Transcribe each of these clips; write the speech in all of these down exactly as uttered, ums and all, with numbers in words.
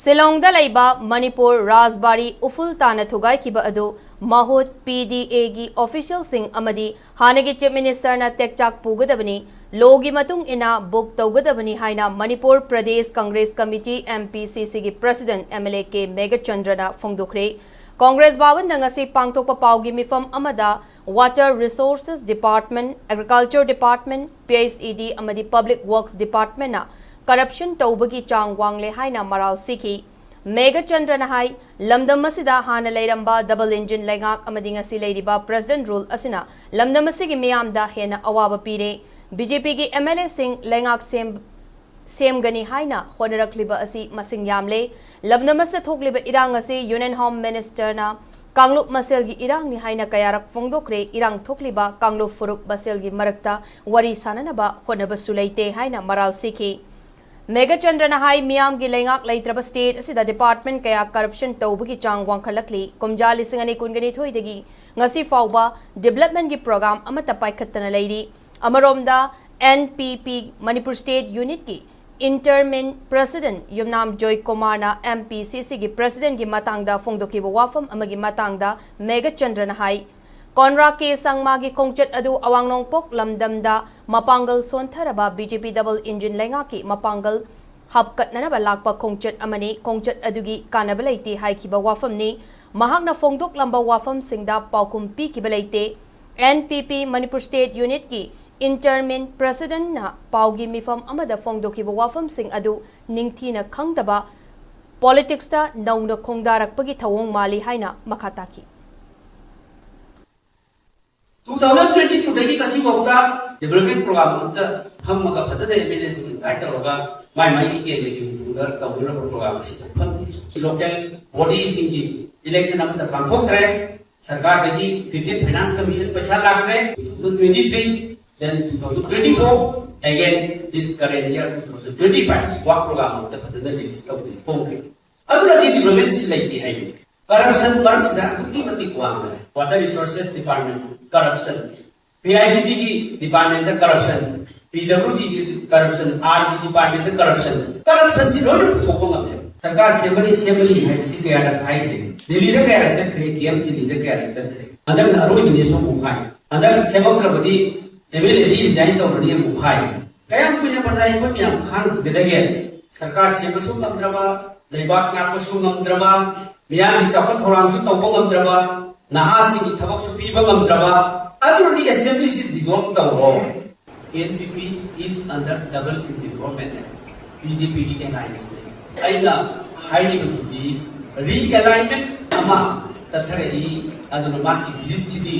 ꯁꯤꯂꯣꯡꯗ ꯂꯩꯕ ꯃꯅꯤꯄꯨꯔ ꯔꯥꯖꯕꯥꯔꯤ ꯎꯐꯨꯜ ꯇꯥꯅ ꯊꯨꯒꯥꯏꯈꯤꯕ ꯑꯗꯨ ꯃꯍꯨꯠ ꯄꯤ ꯗꯤ ꯑꯦꯒꯤ ꯑꯣꯐꯤꯁꯤꯌꯦꯜꯁꯤꯡ ꯑꯃꯗꯤ ꯍꯥꯟꯅꯒꯤ ꯆꯤꯐ ꯃꯤꯅꯤꯁꯇꯔꯅ ꯇꯦꯛꯆꯥꯛ ꯄꯨꯒꯗꯕꯅꯤ, ꯂꯣꯒꯤ ꯃꯇꯨꯡ ꯏꯟꯅ ꯕꯨꯛ ꯇꯧꯒꯗꯕꯅꯤ ꯍꯥꯏꯅ Manipur Pradesh Congress committee, M P C ꯁꯤꯒꯤ president M L A K ꯃꯦꯘꯆꯟꯗ꯭ꯔꯅ ꯐꯣꯡꯗꯣꯛꯈ꯭ꯔꯦ꯫ ꯀꯪꯒ꯭ꯔꯦꯁ ꯚꯕꯟꯗ ꯉꯁꯤ ꯄꯥꯡꯊꯣꯛꯄ ꯄꯥꯎꯒꯤ ꯃꯤꯐꯝ ꯑꯃꯗ Water Resources Department, Agriculture Department, P H E D ꯑꯃꯗꯤ Public Works Departmentꯅ ꯀꯔꯞꯁꯟ ꯇꯧꯕꯒꯤ ꯆꯥꯡ ꯋꯥꯡꯂꯦ ꯍꯥꯏꯅ ꯃꯔꯥꯜ ꯁꯤꯈꯤ꯫ ꯃꯦꯘꯆꯟꯗ꯭ꯔꯅ ꯍꯥꯏ, ꯂꯝꯗꯝ ꯑꯁꯤꯗ ꯍꯥꯟꯅ ꯂꯩꯔꯝꯕ ꯗꯕꯜ ꯏꯟꯖꯤꯟ ꯂꯩꯉꯥꯛ ꯑꯃꯗꯤ ꯉꯁꯤ ꯂꯩꯔꯤꯕ ꯄ꯭ꯔꯁꯤꯗꯦꯟꯠ ꯔꯨꯜ ꯑꯁꯤꯅ ꯂꯝꯗꯝ ꯑꯁꯤꯒꯤ ꯃꯤꯌꯥꯝꯗ ꯍꯦꯟꯅ ꯑꯋꯥꯕ ꯄꯤꯔꯦ꯫ ꯕꯤ ꯖꯦ ꯄꯤꯒꯤ ꯑꯦꯝ ꯑꯦꯜ ꯑꯦꯁꯤꯡ ꯂꯩꯉꯥꯛ ꯁꯦꯝ-, ꯁꯦꯝꯒꯅꯤ ꯍꯥꯏꯅ ꯍꯣꯠꯅꯔꯛꯂꯤꯕ ꯑꯁꯤ ꯃꯁꯤꯡ ꯌꯥꯝꯂꯦ꯫ ꯂꯝꯗꯝ ꯑꯁꯤꯗ ꯊꯣꯛꯂꯤꯕ ꯏꯔꯥꯡ ꯑꯁꯤ ꯌꯨꯅꯤꯌꯟ ꯍꯣꯝ ꯃꯤꯅꯤꯁꯇꯔꯅ ꯀꯥꯡꯂꯨꯞ ꯃꯁꯦꯜꯒꯤ ꯏꯔꯥꯡꯅꯤ ꯍꯥꯏꯅ ꯀꯌꯥꯔꯛ ꯐꯣꯡꯗꯣꯛꯈ꯭ꯔꯦ꯫ ꯏꯔꯥꯡ ꯊꯣꯛꯂꯤꯕ ꯀꯥꯡꯂꯨꯞ ꯐꯨꯔꯨꯞ ꯃꯁꯦꯜꯒꯤ ꯃꯔꯛꯇ ꯋꯥꯔꯤ ꯁꯥꯅꯅꯕ ꯍꯣꯠꯅꯕꯁꯨ ꯂꯩꯇꯦ ꯍꯥꯏꯅ ꯃꯔꯥꯜ ꯁꯤꯈꯤ꯫ ꯃꯦꯘꯆꯟꯗ꯭ꯔꯅ ꯍꯥꯏ, ꯃꯤꯌꯥꯝꯒꯤ ꯂꯩꯉꯥꯛ ꯂꯩꯇ꯭ꯔꯕ ꯁ꯭ꯇꯦꯠ ꯑꯁꯤꯗ ꯗꯤꯄꯥꯔꯠꯃꯦꯟꯠ ꯀꯌꯥ ꯀꯔꯞꯁꯟ ꯇꯧꯕꯒꯤ ꯆꯥꯡ ꯋꯥꯡꯈꯠꯂꯛꯂꯤ꯫ ꯀꯨꯝꯖꯥ ꯂꯤꯁꯤꯡ ꯑꯅꯤ ꯀꯨꯟꯒꯅꯤꯊꯣꯏꯗꯒꯤ ꯉꯁꯤ ꯐꯥꯎꯕ ꯗꯤꯕꯦꯂꯞꯃꯦꯟꯠꯀꯤ ꯄ꯭ꯔꯣꯒ꯭ꯔꯥꯝ ꯑꯃꯠꯇ ꯄꯥꯏꯈꯠꯇꯅ ꯂꯩꯔꯤ꯫ ꯑꯃꯔꯣꯝꯗ, ꯑꯦꯟ ꯄꯤ ꯄꯤ ꯃꯅꯤꯄꯨꯔ ꯁ꯭ꯇꯦꯠ ꯌꯨꯅꯤꯠꯀꯤ ꯏꯟꯇꯔꯃꯤꯟ ꯄ꯭ꯔꯁꯤꯗꯦꯟꯠ ꯌꯨꯝꯅꯥꯝ ꯖꯣꯏ ꯀꯨꯃꯥꯔꯅ ꯑꯦꯝ ꯄꯤ ꯁꯤ ꯁꯤꯒꯤ ꯄ꯭ꯔꯁꯤꯗꯦꯟꯠꯀꯤ ꯃꯇꯥꯡꯗ ꯐꯣꯡꯗꯣꯛꯈꯤꯕ ꯋꯥꯐꯝ ꯑꯃꯒꯤ ꯃꯇꯥꯡꯗ ꯃꯦꯘꯆꯟꯗ꯭ꯔꯅ ꯍꯥꯏ, ꯀꯣꯟꯔꯥ ꯀꯦ ꯁꯪꯃꯥꯒꯤ ꯈꯣꯡꯆꯠ ꯑꯗꯨ ꯑꯋꯥꯡ ꯅꯣꯡꯄꯣꯛ ꯂꯝꯗꯝꯗ ꯃꯄꯥꯡꯒꯜ ꯁꯣꯟꯊꯔꯕ ꯕꯤ ꯖꯦ ꯄꯤ ꯗꯕꯜ ꯏꯟꯖꯤꯟ ꯂꯩꯉꯥꯛꯀꯤ ꯃꯄꯥꯡꯒꯜ ꯍꯥꯞꯀꯠꯅꯅꯕ ꯂꯥꯛꯄ ꯈꯣꯡꯆꯠ ꯑꯃꯅꯤ꯫ ꯈꯣꯡꯆꯠ ꯑꯗꯨꯒꯤ ꯀꯥꯟꯅꯕ ꯂꯩꯇꯦ ꯍꯥꯏꯈꯤꯕ ꯋꯥꯐꯝꯅꯤ꯫ ꯃꯍꯥꯛꯅ ꯐꯣꯡꯗꯣꯛꯂꯝꯕ ꯋꯥꯐꯝꯁꯤꯡꯗ ꯄꯥꯎꯈꯨꯝ ꯄꯤꯈꯤꯕ ꯂꯩꯇꯦ꯫ ꯑꯦꯟ ꯄꯤ ꯄꯤ ꯃꯅꯤꯄꯨꯔ ꯁ꯭ꯇꯦꯠ ꯌꯨꯅꯤꯠꯀꯤ ꯏꯟꯇꯔꯃꯤꯟ ꯄ꯭ꯔꯁꯤꯗꯦꯟꯠꯅ ꯄꯥꯎꯒꯤ ꯃꯤꯐꯝ ꯑꯃꯗ ꯐꯣꯡꯗꯣꯛꯈꯤꯕ ꯋꯥꯐꯝꯁꯤꯡ ꯑꯗꯨ ꯅꯤꯡꯊꯤꯅ ꯈꯪꯗꯕ, ꯄꯣꯂꯤꯇꯤꯛꯁꯇ ꯅꯧꯅ ꯈꯣꯡꯗꯥꯔꯛꯄꯒꯤ ꯊꯧꯑꯣꯡ ꯃꯥꯜꯂꯤ ꯍꯥꯏꯅ ꯃꯈꯥ ꯇꯥꯈꯤ꯫ Two thousand twenty two ꯗꯒꯤ ꯉꯁꯤꯐꯥꯎꯗ ꯗꯤꯕꯦꯂꯞꯃꯦꯟꯠ ꯄ꯭ꯔꯣꯒ꯭ꯔꯥꯝ ꯑꯃꯇ ꯐꯝꯃꯒ ꯐꯖꯅ ꯑꯦꯝ ꯑꯦꯜ ꯑꯦꯁꯤꯡ ꯏꯟꯚꯥꯏꯠ ꯇꯧꯔꯒ ꯃꯥꯏ ꯃꯥꯏꯒꯤ ꯀꯦꯟꯗ꯭ꯔꯒꯤ ꯃꯐꯝꯗ ꯇꯧꯒꯗꯕ ꯄ꯭ꯔꯣꯒ꯭ꯔꯥꯝ ꯑꯁꯤꯗ ꯐꯝꯗꯦ꯫ ꯂꯣꯀꯦꯜ ꯕꯣꯗꯤꯁꯤꯡꯒꯤ ꯏꯂꯦꯛꯁꯟ ꯑꯃꯇ ꯄꯥꯡꯊꯣꯛꯇ꯭ꯔꯦ꯫ ꯁꯔꯀꯥꯔꯗꯒꯤ ꯐꯤꯐꯇꯤꯟ ꯐꯥꯏꯅꯥꯟꯁ ꯀꯃꯤꯁꯟ ꯄꯩꯁꯥ ꯂꯥꯛꯇ꯭ꯔꯦ꯫ Two thousand twenty three, then two thousand twenty four, again this current year two thousand twenty five, work programme ꯑꯃꯇ ꯐꯖꯅ ꯔꯤꯂꯤꯁ ꯇꯧꯗꯦ, ꯐꯣꯡꯗꯦ꯫ ꯑꯗꯨꯅꯗꯤ ꯗꯤꯕꯦꯂꯞꯃꯦꯟꯠꯁꯤ ꯂꯩꯇꯦ ꯍꯥꯏꯕꯅꯤ꯫ ꯀꯔꯞꯁꯟ ꯃꯔꯝꯁꯤꯗ ꯑꯗꯨꯛꯀꯤ ꯃꯇꯤꯛ ꯋꯥꯡꯈ꯭ꯔꯦ꯫ Water Resources Department corruption, P I C ꯗꯤꯒꯤ ꯗꯤꯄꯥꯔꯠꯃꯦꯟꯠꯇ ꯀꯔꯞꯁꯟ, ꯄꯤ ꯗꯕ꯭ꯂꯤꯎ ꯗꯤꯒꯤ ꯀꯔꯞꯁꯟ, ꯑꯥꯔ ꯗꯤ ꯗꯤꯄꯥꯔꯠꯃꯦꯟꯠꯇ ꯀꯔꯞꯁꯟ, ꯀꯔꯞꯁꯟꯁꯤ ꯂꯣꯏꯅ ꯄꯨꯊꯣꯛꯄ ꯉꯝꯃꯦꯕ꯫ ꯁꯔꯀꯥꯔ ꯁꯦꯝꯕꯅꯤ ꯁꯦꯝꯕꯅꯤ ꯍꯥꯏꯕꯁꯤ ꯀꯌꯥꯔꯛ ꯍꯥꯏꯈ꯭ꯔꯦ? ꯗꯦꯜꯂꯤꯗ ꯀꯌꯥꯔꯛ ꯆꯠꯈ꯭ꯔꯦ? ꯀꯦ ꯑꯦꯝ ꯗꯦꯜꯂꯤꯗ ꯀꯌꯥꯔꯛ ꯆꯠꯈ꯭ꯔꯦ? ꯍꯟꯗꯛꯅ ꯑꯔꯣꯏꯕꯅꯦꯁꯨ ꯑꯃꯨꯛ ꯍꯥꯏ꯫ ꯍꯟꯗꯛ ꯁꯦꯝꯃꯛꯇ꯭ꯔꯕꯗꯤ ꯑꯦꯝ ꯑꯦꯜ ꯑꯦꯗꯤ ꯔꯤꯖꯥꯏꯟ ꯇꯧꯔꯅꯤ ꯑꯃꯨꯛ ꯍꯥꯏ꯫ ꯀꯌꯥꯝ ꯀꯨꯏꯅ ꯄ꯭ꯔꯖꯥ ꯑꯩꯈꯣꯏ ꯃꯌꯥꯝ ꯈꯥꯡꯈꯤꯒꯗꯒꯦ? ꯁꯔꯀꯥꯔ ꯁꯦꯝꯕꯁꯨ ꯉꯝꯗ꯭ꯔꯕ, ꯂꯩꯕꯥꯛ ꯉꯥꯛꯄꯁꯨ ꯉꯝꯗ꯭ꯔꯕ, ꯃꯤꯌꯥꯝꯒꯤ ꯆꯥꯎꯈꯠ ꯊꯧꯔꯥꯡꯁꯨ ꯇꯧꯕ ꯉꯝꯗ꯭ꯔꯕ, ꯅꯍꯥꯁꯤꯡꯒꯤ ꯊꯕꯛꯁꯨ ꯄꯤꯕ ꯉꯝꯗ꯭ꯔꯕ, ꯑꯗꯨꯅꯗꯤ ꯑꯦꯁꯦꯝꯕ꯭ꯂꯤꯁꯤ ꯗꯤꯖꯣꯜꯕ ꯇꯧꯔꯣ꯫ N P P is under double engine government, B J ꯄꯤꯒꯤ ꯑꯦꯂꯥꯏꯟꯁꯅꯤ꯫ ꯑꯩꯅ ꯍꯥꯏꯔꯤꯕꯗꯨꯗꯤ ꯔꯤꯑꯦꯂꯥꯏꯟꯃꯦꯟ ꯑꯃ ꯆꯠꯊꯔꯛꯏ꯫ ꯑꯗꯨꯅ ꯃꯥꯒꯤ ꯚꯤꯖꯤꯠꯁꯤꯗꯤ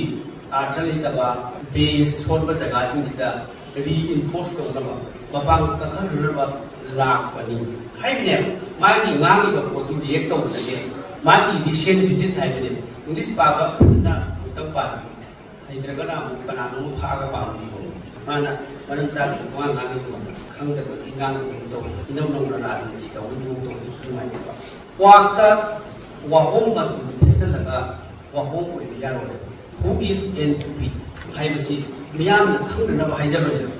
ꯑꯥꯔꯊ ꯂꯩꯇꯕ, ꯕꯦꯁ ꯁꯣꯟꯕ ꯖꯒꯥꯁꯤꯡꯁꯤꯗ ꯔꯤꯏꯟꯐꯣꯔꯁ ꯇꯧꯅꯕ, ꯃꯄꯥꯡꯒꯜ ꯀꯟꯈꯠꯅꯅꯕ ꯂꯥꯛꯄꯅꯤ ꯍꯥꯏꯕꯅꯦꯕ꯫ ꯃꯥꯒꯤ ꯉꯥꯡꯉꯤꯕ ꯄꯣꯠꯇꯨ ꯔꯤꯌꯦꯛ ꯇꯧꯕꯗꯒꯤ ꯃꯥꯒꯤ ꯔꯤꯁꯦꯟ ꯚꯤꯖꯤꯠ ꯍꯥꯏꯕꯅꯦꯕ꯫ ꯏꯪꯂꯤꯁ ꯄꯥꯕ ꯐꯖꯅ ꯑꯃꯨꯛꯇꯪ ꯄꯥꯕꯤꯌꯨ꯫ ꯍꯩꯇ꯭ꯔꯒꯅ ꯑꯃꯨꯛ ꯀꯅꯥꯅꯣꯝ ꯐꯥꯛꯑꯒ ꯄꯥꯝꯕꯤꯌꯣ꯫ ꯃꯥꯅ ꯃꯔꯝ ꯆꯥꯗꯕ ꯋꯥ ꯉꯥꯡꯉꯤꯕ, ꯈꯪꯗꯕꯒꯤ ꯉꯥꯡꯕꯒꯨꯝ ꯇꯧꯋꯤ, ꯏꯅꯧ ꯅꯧꯅ ꯔꯥꯖꯅꯤꯇꯤ ꯇꯧꯕꯒꯤ ꯃꯑꯣꯡ ꯇꯧꯕꯗꯨꯁꯨ ꯅꯨꯡꯉꯥꯏꯇꯕ꯫ ꯀ꯭ꯋꯥꯛꯇ ꯋꯥꯍꯣꯡ ꯃꯇꯨ ꯊꯦꯠꯆꯜꯂꯒ ꯋꯥꯍꯣꯡ ꯑꯣꯏꯕ ꯌꯥꯔꯣꯏ꯫ Who is N P P ꯍꯥꯏꯕꯁꯤ ꯃꯤꯌꯥꯝꯅ ꯈꯪꯅꯅꯕ ꯍꯥꯏꯖꯕꯅꯦꯕ꯫